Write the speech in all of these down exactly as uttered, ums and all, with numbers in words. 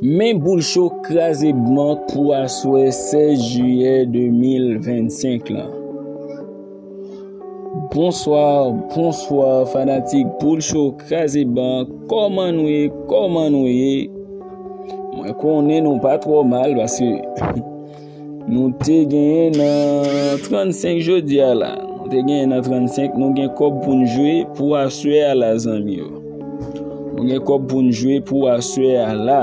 Men boul cho kraze bank pou aswè sèz jiyè de mil vennsenk lan. Bonswa, bonswa fanatik boul cho kraze bank. Kòman nou ye? Kòman nou ye? Mwen konnen nou pa twò mal paske nou te genyen nan trannsenk jodi a la. Nou te genyen nan trannsenk, nou gen kòb pou n jwe pou aswè a la, zanmi yo. Nou gen kòb pou n jwe pou aswè a la.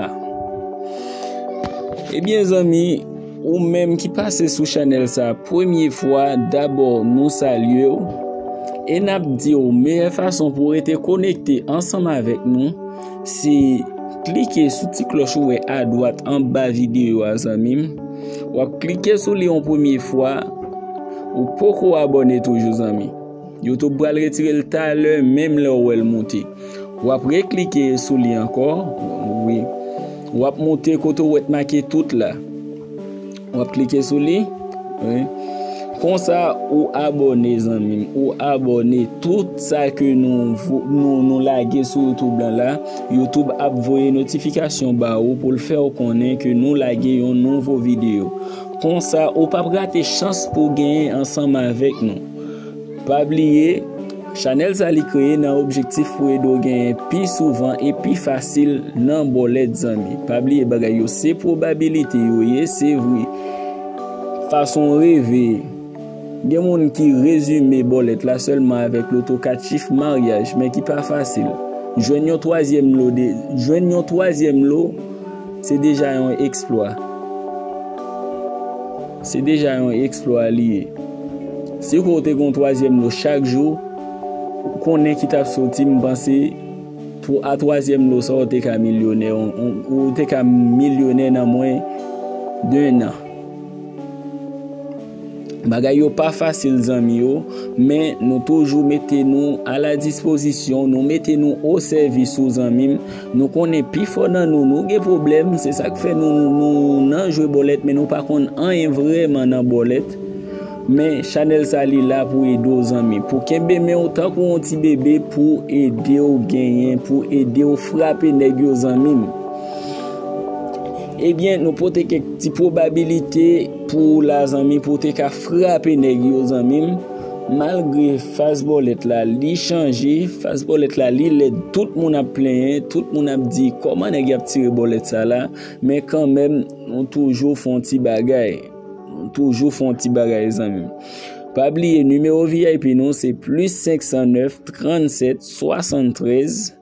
Ebyen, zanmi, ou menm ki pase sou chanèl sa premye fwa, dabò, nou salye w. E n ap di w, meyè fason pou w rete konekte ansanm avèk nou, se klike sou ti klòch ou wè adwat anba videyo a, zanmi m. W ap klike sou li yon premye fwa. Ou poko abòne toujou, zanmi. YouTube pral retire l talè, menm lè w wè l moute. W ap reklike sou li ankò. Wi. W ap moute kote w wè t make tout la. W ap klike sou li. Wi. Konsa, ou abòne, zanmi m. Ou abòne. Tout sa ke nou, vo- nou, nou lage sou YouTube lan la, YouTube ap voye notifikasyon ba ou pou l fè w konnen ke nou lage yon nouvo videyo. Konsa, ou p ap rate chans pou w genyen ansanm avèk nou. Pa bliye, chanèl sa li kreye nan objektif pou ede w genyen pi souvan e pi fasil nan bòlèt, zanmi. Pa bliye, bagay yo se pwobabilite yo ye, se vre. Fason w reve. Gen moun ki rezime bòlèt la sèlman avèk loto kat chif maryaj, men ki pa fasil. Jwenn yon twazyèm lo de, jwenn yon twazyèm lo, se deja yon eksplwa. Se deja yon eksplwa li ye. Si w te gen yon twazyèm lo chak jou, ou konnen ki t ap soti, m panse, pou a twazyèm lo sa, ou te ka milyonè, ou, ou, ou te ka milyonè nan mwen de nan. Bagay yo pa fasil, zanmi yo, men nou toujou mete nou a la dispozisyon, nou mete nou o sèvis ou, zanmi m. Nou konnen pifò nan nou, nou gen pwoblèm, se sa k fè nou, nou nan jwe bòlèt, men nou pa konn anyen vrèman nan bòlèt. Men chanèl sa li la pou ede w, zanmi, pou kenbe men w tankou yon ti bebe, pou ede w genyen, pou ede w frape nèg yo, zanmi m. Ebyen, nou pote kèk ti pwobabilite pou w la, zanmi, pou w te ka frape nèg yo, zanmi m. Malgre fas bòlèt la li chanje, fas bòlèt la li lèd, tout moun ap plenyen, tout moun ap di kòman nèg y ap tire bòlèt sa la, men kanmenm, nou toujou fè yon ti bagay. Nou toujou fè yon ti bagay, zanmi m. Pa bliye, nimewo V I P nou se plis senk san nèf, trannsèt, swasanntrèz,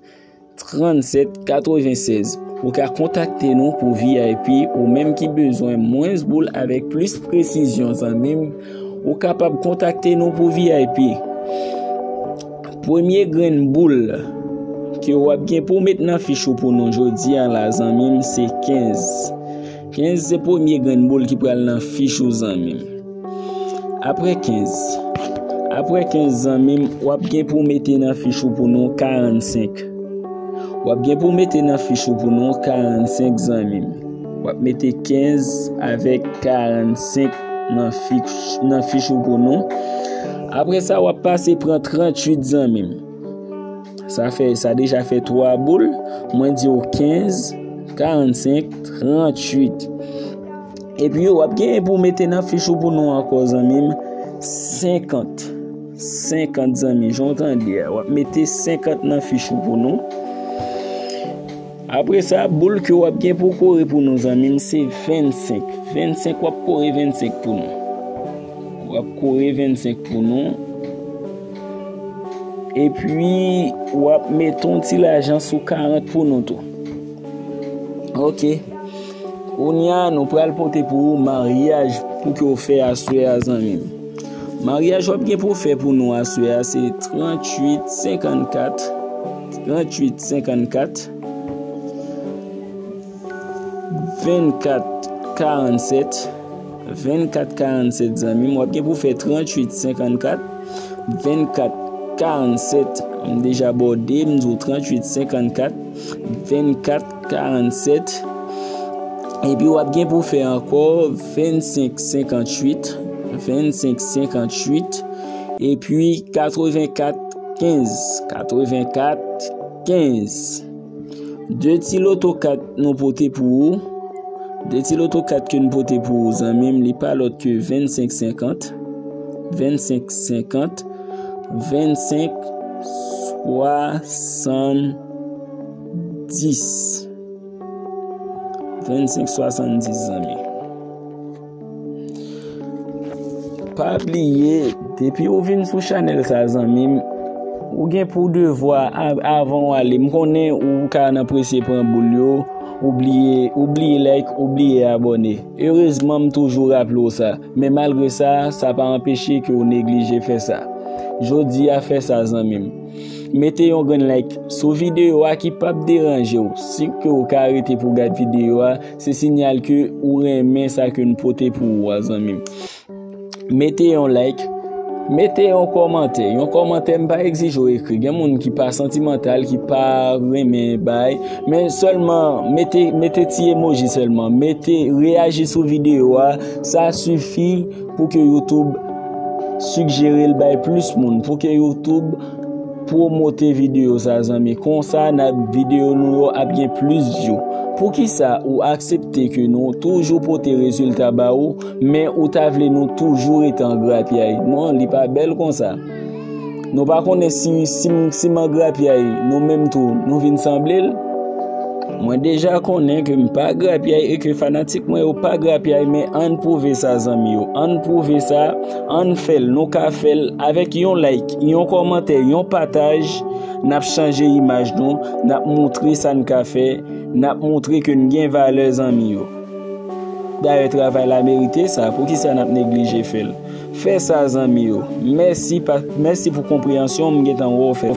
trannsèt, katrevennsèz. Ou ka kontakte nou pou V I P, ou menm ki bezwen mwens boul avèk plis presizyon, zanmi m, ou kapab kontakte nou pou V I P. Premye grenn boul ke w ap gen pou w met nan fich ou pou nou jodi a la, zanmi m, se kenz. Kenz se premye grenn boul ki pral nan fich ou, zanmi m. Apre kenz, apre kenz, zanmi m, w ap gen pou w mete nan fich ou pou nou karannsenk. W ap gen pou w mete nan fich ou pou nou karannsenk, zanmi m. W ap mete kenz avèk karannsenk nan fich, nan fich ou pou nou. Apre sa, w ap pase pran tranntuit, zanmi m. Sa fè, sa deja fè twa boul. Mwen di w kenz, karannsenk, tranntuit. Epi w ap genyen pou w mete nan fich ou pou nou ankò, zanmi m, senkant. Senkant, zanmi, jan w tande a. W ap mete senkant nan fich ou pou nou. Apre sa, boul ke w ap gen pou w kore pou nou, zanmi m, se vennsenk. Vennsenk, w ap kore vennsenk pou nou. W ap kore vennsenk pou nou. Epi, w ap mete yon ti lajan sou karant pou nou tou. Ok. Kounye a, nou pral pote pou ou maryaj pou ke w fè aswè a, zanmi m. Maryaj w ap gen pou w fè pou nou aswè a, se tranntuit senkannkat, tranntuit senkannkat, vennkat karannsèt, vennkat karannsèt, zanmi m. W ap gen pou w fè tranntuit senkannkat, vennkat karannsèt. M deja ba w de, m di w tranntuit senkannkat, vennkat karannsèt. Epi w ap gen pou w fè ankò vennsenk senkanntuit, vennsenk senkanntuit, epi katrevenkat kenz, katrevenkat kenz. De ti loto kat nou pote pou ou. De ti loto kat ke n pote pou ou, zanmi m, li pa lòt ke vennsenk senkant, vennsenk senkant, vennsenk swasanndis. Vennsenk swasanndis, zanmi. Pa bliye, depi ou vin sou chanèl sa, zanmi m, ou gen pou devwa a- avan w ale. M konnen ou ka nan prese pran boul yo, ou bliye, ou bliye like, ou bliye abòne. Erezman, m toujou raple w sa. Men malgre sa, sa pa anpeche ke w neglije fè sa. Jodi a, fè sa, zanmi m. Mete yon grenn like sou videyo a ki p ap deranje w. Si ke w ka rete pou gad videyo a, se siyal ke ou renmen sa ke n pote pou ou a, zanmi m. Mete yon like, mete yon kòmantè. Yon kòmantè, m pa egzije w ekri. Gen moun ki pa santimantal, ki pa renmen bay, men sèlman mete, mete ti emoji sèlman. Mete, reyaji sou videyo a. Sa sifi pou ke YouTube sigjere l bay plis moun, pou ke YouTube pwomote videyo sa, zanmi. Konsa, n ap, videyo nou yo ap gen plis view. Poukisa ou aksepte ke nou toujou pote rezilta ba ou, men ou ta vle nou toujou rete an grapyay? Non, li pa bèl konsa. Nou pa konnen si, si, si m an grapyay, nou menm tou, nou vin sanble l. Mwen deja konnen ke m pa grapyay e ke fanatik mwen yo pa grapyay, men ann pwouve sa, zanmi yo. Ann pwouve sa, ann fè l, nou ka fè l avèk yon like, yon kòmantè, yon pataj. N ap chanje imaj nou, n ap montre sa n ka fè, n ap montre ke n gen valè, zanmi yo. Dayè, travay la merite sa, poukisa n ap neglije fè l? Fè sa, zanmi yo. Mèsi, pa, mèsi pou konpreyansyon, m gentan wè w fè.